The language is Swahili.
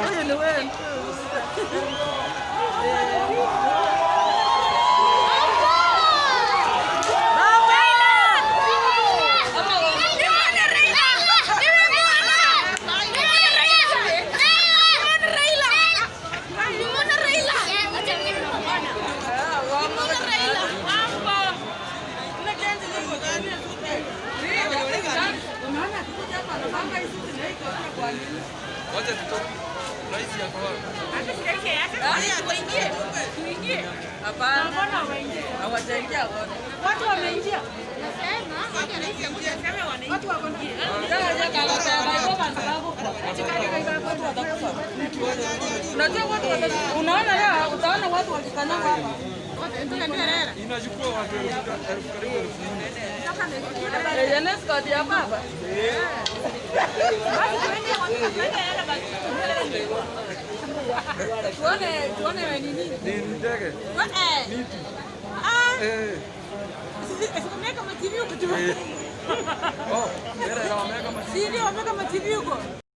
Huyu ni wewe. Wacha tutoke. Rais yako wapi? Hapana. Hawajaingia wote. Watu wameingia. Watu wako Unajua watu unaona leo utaona watu wakikanyaga hapa. Inachukua watu karibu 4,000. Eh, Yenes ya baba. Tuone tuone nini? Ni ndege. Miti. Eh. Wameweka ma TV huko tu. Oh, wameweka ma Si ndio wameweka ma TV huko.